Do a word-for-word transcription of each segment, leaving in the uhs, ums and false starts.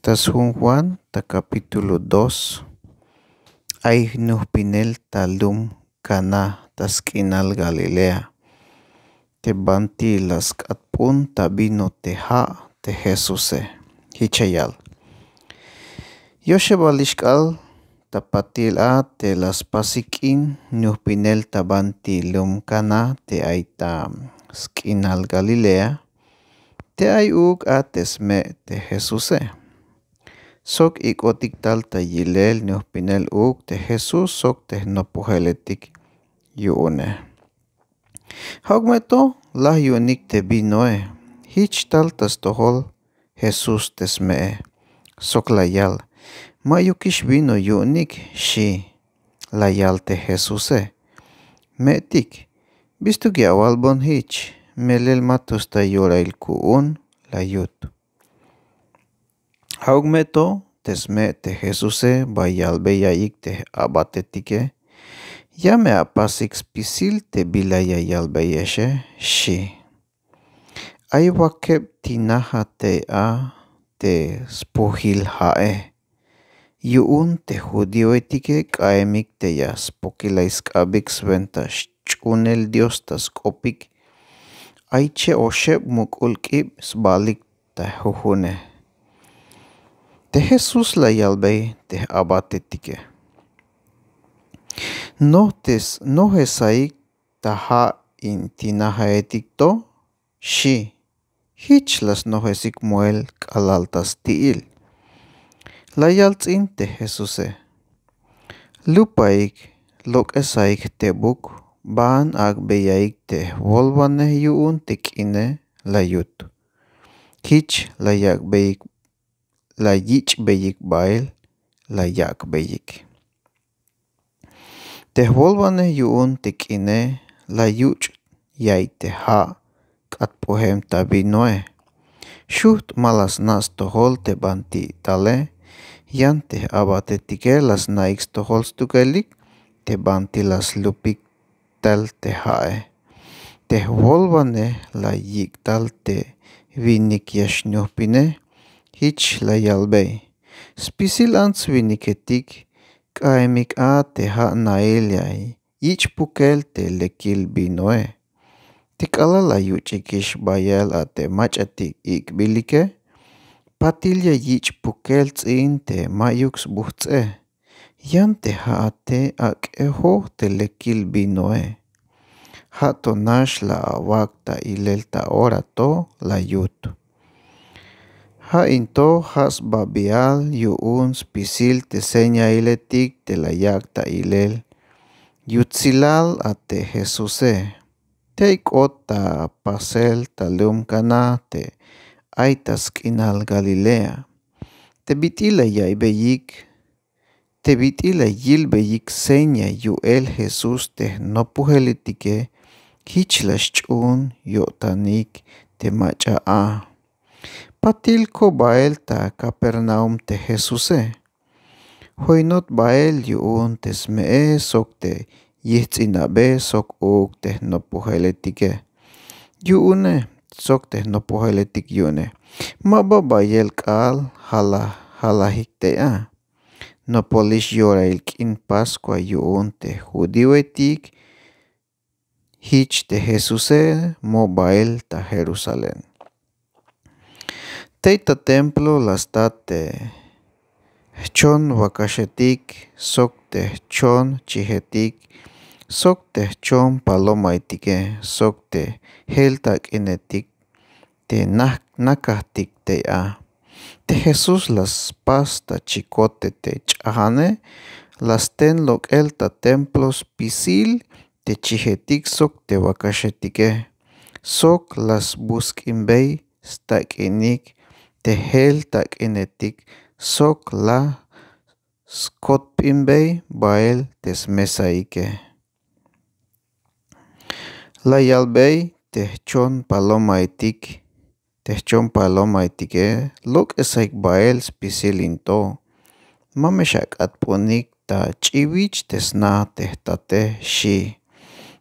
Ta sjun juan ta kapítulo dos. Ay jnujpinel ta lum kana ta sk'inal galilea, te banti la sk'atp'un ta vino te ja' te jesuse. Jich ya yal: yoxebalix k'aal ta patil a te la spasik k'in jnujpinel ta banti lum kana te ay ta sk'inal galilea, te ay uuk a te sme' te jesuse. Sok ik'otik tal ta yilel jnujpinel uuk te jesús sok te jnopojeletik yu'une. Ja'uk me to laj yu'unik te vinoe. Jich tal ta stojol jesús te sme'e, sok la yal: ma'yukix vino yu'unik, xi'. La yal te jesuse: me'tik, bistuk ya awalbon jich, melel ma to sta yorail ku'un. La yut. Ja'uk me to te sme' te jesuse ba yalbey ya'iyik te j-abatetike: ya me apasik spisil te bila ya yalbeyexe, xi'. Ay wakeb tinajat tey a te spojil ja'e. Yu'un te judioetike k'a'emik te ya spokilay sk'abik swenta xch'uunel dios ta sk'opik, ay che' oxeb muk'ul k'ib sbalik ta jujune. Te jesús la yalbey te j-abatetike: noj te s- nojesaik ta ja' in tinajaetik to, xi'. Jich la snojesik moel k'alal ta sti'il. La yal ts'in te jesuse: lupaik, lok'esaik jtebuk, baan ak'beyaik te jwolwanej yu'un te k'ine. La yut. Jich la yak'beyik la yich'beyik bael la yak'beyik. Te jwolwanej yu'un te k'ine la yuch' yaiy te ja' k'atp'ujem ta vinoe. Xujt' ma la sna' stojol te banti tale. Yan te j-abatetike la sna'ik stojol stukelik te banti la slupik tal te ja'e. Te jwolwanej la yik' tal te winik ya xnujpine. Jich la yalbey: spisil ants-winiketik, k'a'emik a te ja' nail ya yich' pukel te lekil vinoe. Te k'alal la yuch'ikix bayal a te mach'atik ik'bilike, patil ya yich' pukel ts'in te ma'yuk sbujts'e. Yan te ja'ate ak'ejoj te lekil vinoe. Ja' to nax la awak' ta ilel ta ora to. La yut. Ja' in to ja' sbabial yu'un spisil te señailetik te la yak' ta ilel yutsilal a te jesuse. Tey k'ot ta pasel ta lum kana te ay ta sk'inal galilea. Te bit'il la ya'iybeyik te bit'il la yilbeyik seña yu'el jesús te jnopojeletike, jich la xch'uun yo'tanik te mach'a a. Patil ko ba'el ta kapernaum te jesuse. Joinot ba'el yu'un te sme'e sok te yijts'inabe sok uuk te jnopojeletike. Yu'une sok te jnopojeletik yu'une, ma ba bayel k'aal jalajik tey a. Nopolix yorail k'in paskua yu'un te judioetik. Jich te jesuse mo ba'el ta jerusalén. Tey ta templo la stat te jchon wakaxetik sok te jchon chijetik sok te jchon palomaetike sok te jel tak'inetik te nakajtik tey a. Te jesús la spas ta chikote te ch'ajane. La sten lok'el ta templo spisil te chijetik sok te wakaxetike. Sok la sbusk'inbey stak'inik te jel tak'inetik sok la skotp'inbey ba'el te smesaike. La yalbey te jchon palomaetik te jchon palomaetike, lok'esaik ba'el spisil in to. Ma me xak'atp'unik ta ch'iwich te sna te jtate, xi'.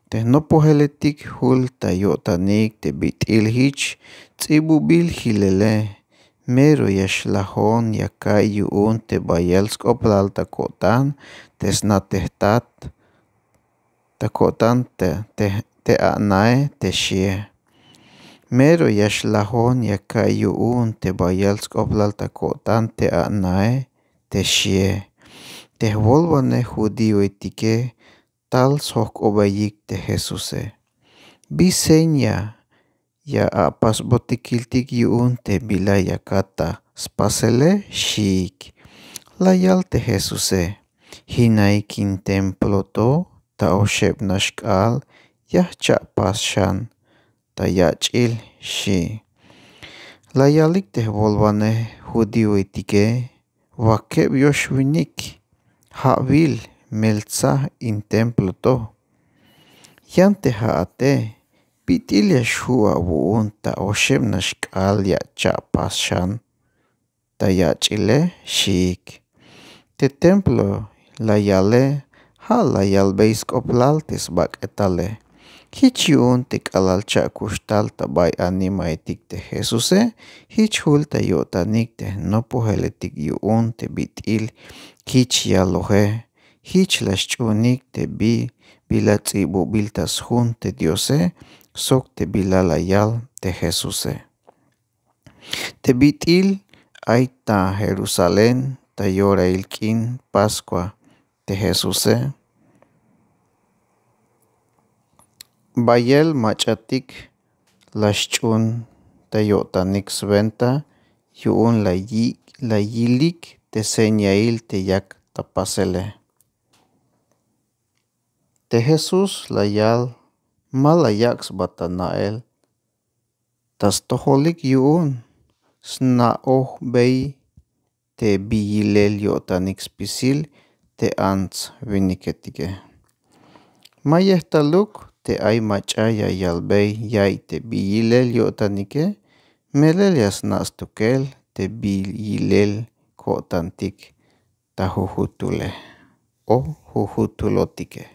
Te jnopojeletik jul ta yo'tanik te bit'il jich ts'ibubil jilele. Mero ya xlajon ya ka'iy yu'un te bayel sk'oplal ta ko'tan te sna te jtat, ta ko'tan te a'nae, te xie. Mero ya xlajon ya ka'iy yu'un te bayel sk'oplal ta ko'tan te a'nae, te xie. Te jwolwanej judíoetike tal sjok'obeyik te jesuse. Bi seña ya apasbotik kiltik yu'un te bila yakat ta spasele? Xiik. La yal te jesuse: Jinaik in templo to, ta oxeb nax k'aal ya jcha'pas xan ta yach'il, xi. La yalik te jwolwanej judíoetike: Wakeb yoxwinik ja' wil meltsaj in templo to. Yan te ja'ate, bit'il ya xju' awu'un ta oxeb nax k'aal ya cha'pas xan ta yach'ile? Xiik. Te templo la yale ja' la yalbey sk'oplal te sbak'etale. Jich yu'un te k'alal cha'kuxtal ta bay animaetik te jesuse, jich jul ta yo'tanik te jnopojeletik yu'un te bit'il jich yaloje. Jich la xch'uunik te bi bila ts'ibubil ta sjun te diose sok te bila la yal te jesuse. Te bit'il ay ta jerusalén ta yorail k'in paskua te jesuse, bayel mach'atik la xch'uun ta yo'tanik swenta yu'un la yilik te señail te yak ta pasele. Te jesús la yal: Ma la yak' sba ta na'el ta stojolik yu'un sna'ojbey te bi yilel yo'tanik spisil te ants-winiketike. Ma yejtaluk te ay mach'a ya yalbey ya'iy te bi yilel yo'tanike, melel ya sna' stukel te bi yilel ko'tantik ta jujutule o jujutulotike.